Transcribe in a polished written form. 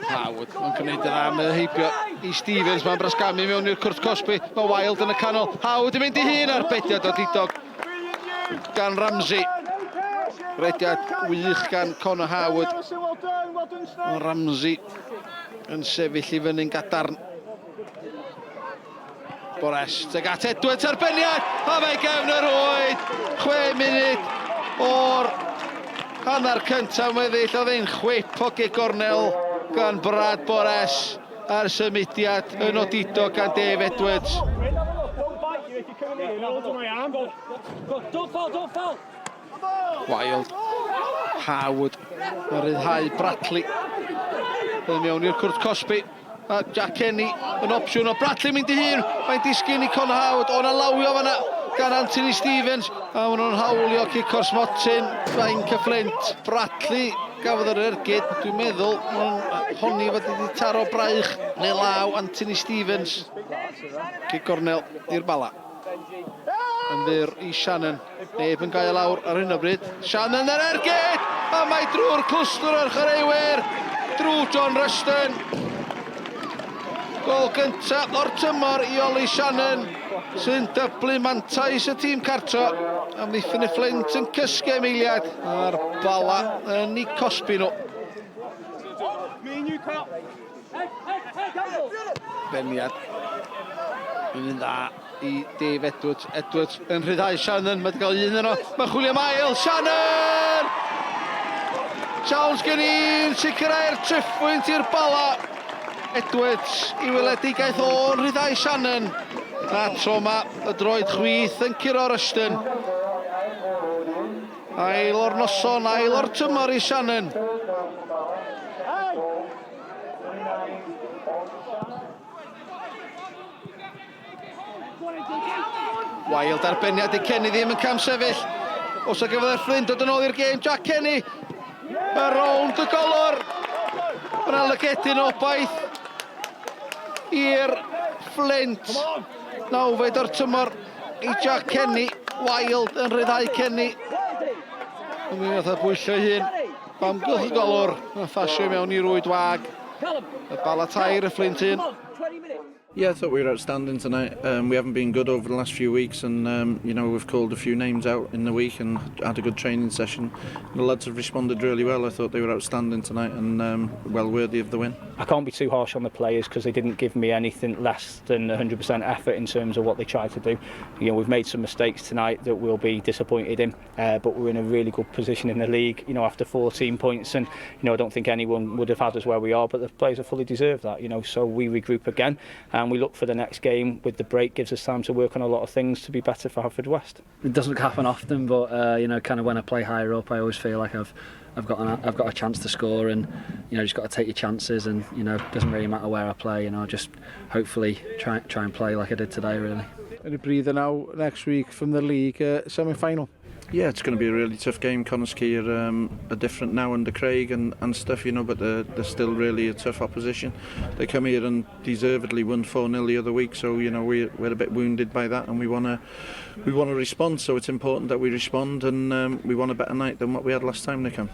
Howard yn gwneud yn dda, mae heibio i Stevens, mae'n brasgamu mewn i'r cwrt cosbi, mae Wild yn y canol, Howard yn mynd i hun ar bediad o didog gan Ramsey. Rediad wych gan Connor Howard. Mae Ramsey yn sefyll i fyny'n gadarn. Bores tuag at Edwards arbenniad a mae gefn yr oed 6 munud o'r hanner cyntaf weddill oedd ein chwip o gig gornel gan Brad Bores a'r symudiad yn odidog gan Dave Edwards. Wild Howard yn rhyddhau Bradley yn mewn i'r cwrt cosbi. Mae Jack Kenny yn opsiwn o Bradley mynd i hun. Mae'n disgyn i Conor Howard. O'n alawio fanna gan Anthony Stevens. A maen nhw'n hawlio cic o'r smotyn. Fainc y Fflint. Bradley gafodd yr ergyd. Dwi'n meddwl, maen nhw'n honni fod wedi taro braich neu law Anthony Stevens. Cic gornel i'r Bala. Yn fyr i Shannon. Neb yn gael lawr ar hyn o bryd. Shannon yr ergyd! A mae drwy'r clwstwr o'r chwaraewyr. Drwy John Ruston. Gol gyntaf o'r tymor i Oli Shannon sy'n dyblu mantais y tîm cartra. Amddiffyn y Fflint yn cysgu am eiliad a'r Bala yn eu cosbi nhw. Beniad yn un dda i Dave Edwards. Edwards yn rhyddhau Shannon. Mae wedi cael un yno. Mae chwilio am ail. Shannon! Siawns gen i'n sicrhau'r triphwynt i'r Bala. Edwards i weledigaeth o'n rhyddhau Shannon. A tro yma y droed chwith yn curo Rushton. Ail o'r noson, ail o'r tymor i Shannon. Wild arbenniad i Kenny ddim yn camsefyll. Os o gyfle Fflint dod yn ôl i'r gêm, Jack Kenny. Y rownd y golwr. Mae'n lygedyn obaith i'r Fflint. Nawfed o'r tymor i Jack Kenny. Wild yn rhyddhau Kenny. Yn mynd fatha bwyllo ei hun. Amgylch y golwr. Mae'n ffasio mewn i rwyd wag. Y Bala tair, y Fflint un. Yeah, I thought we were outstanding tonight. We haven't been good over the last few weeks, and we've called a few names out in the week and had a good training session. And the lads have responded really well. I thought they were outstanding tonight and well worthy of the win. I can't be too harsh on the players because they didn't give me anything less than 100% effort in terms of what they tried to do. We've made some mistakes tonight that we'll be disappointed in, but we're in a really good position in the league, after 14 points, and I don't think anyone would have had us where we are, but the players have fully deserved that, so we regroup again and we look for the next game with the break, gives us time to work on a lot of things to be better for Haverfordwest. It doesn't happen often, but when I play higher up, I always feel like I've got a chance to score, and just got to take your chances, and it doesn't really matter where I play, just hopefully try and play like I did today, really. And a breather now next week from the league semi-final. Yeah, it's going to be a really tough game. Connah's Quay are different now under Craig and stuff, but they're still really a tough opposition. They come here and deservedly won 4-0 the other week, so we're a bit wounded by that, and we want to respond. So it's important that we respond, and we want a better night than what we had last time they come.